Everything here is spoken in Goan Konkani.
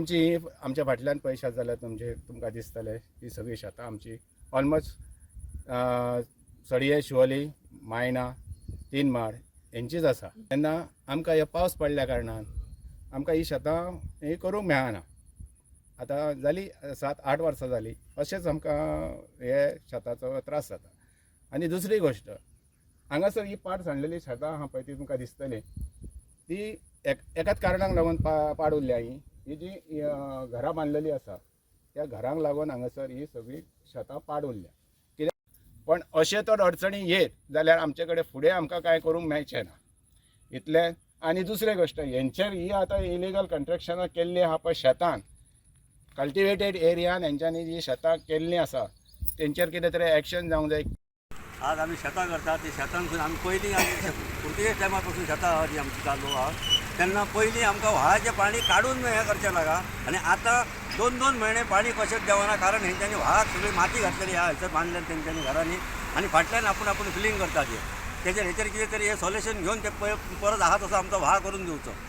आमची ही आमच्या फाटल्यान पळय शेत जाल्यार तुमचे तुमकां दिसतलें, ही सगळीं शेतां आमची ऑलमोस्ट सडये, शिवोली, मायणा, तीन माड हेंचीच आसा. तेन्ना आमकां हे पावस पडल्या कारणान आमकां ही शेतां ही करूंक मेळना. आतां जाली 7-8 वर्सां जालीं, अशेंच आमकां हे शेताचो त्रास जाता. आनी दुसरी गोश्ट, हांगासर ही पाड सांडलेली शेतां आहा पळय, ती तुमकां दिसतली. ती एक एकाच कारणाक लागून पाड उरल्या. ही ही जी घरां बांदलेली आसा, त्या घरांक लागून हांगासर ही सगळी शेतां पाड उरल्या. कित्याक पण अशें तर अडचणी येत जाल्यार आमचे कडेन फुडें आमकां कांय करूंक मेळचें ना इतलें. आनी दुसरी गोश्ट, हेंचेर ही आतां इलिगल कंस्ट्रक्शनां केल्लीं आहा पळय शेतान, कल्टिवेटेड एरियान हेंच्यांनी जी शेतां केल्लीं आसा, तेंचेर कितें तरी एक्शन जावंक जाय. आज आमी शेतां करतात, ती शेतांतसून आमी पयलीं, आमी पुर्तुगेज टायमा पासून शेतां आहा ती आमची चालू आहा. तेन्ना पयलीं आमकां व्हाळाचें पाणी काडून हें करचें लागा आनी आतां दोन दोन म्हयने पाणी कशेंच देंवना, कारण हेंच्यांनी व्हाळाक सगळी माती घातलेली आहा. हयसर बांदल्यान तेंच्यांनी घरांनी आनी फाटल्यान आपूण आपूण फिलींग करता ते. तेचेर हेचेर कितें तरी हें सोल्युशन घेवन ते पळय परत आहा तसो आमचो व्हाळ करून दिवचो.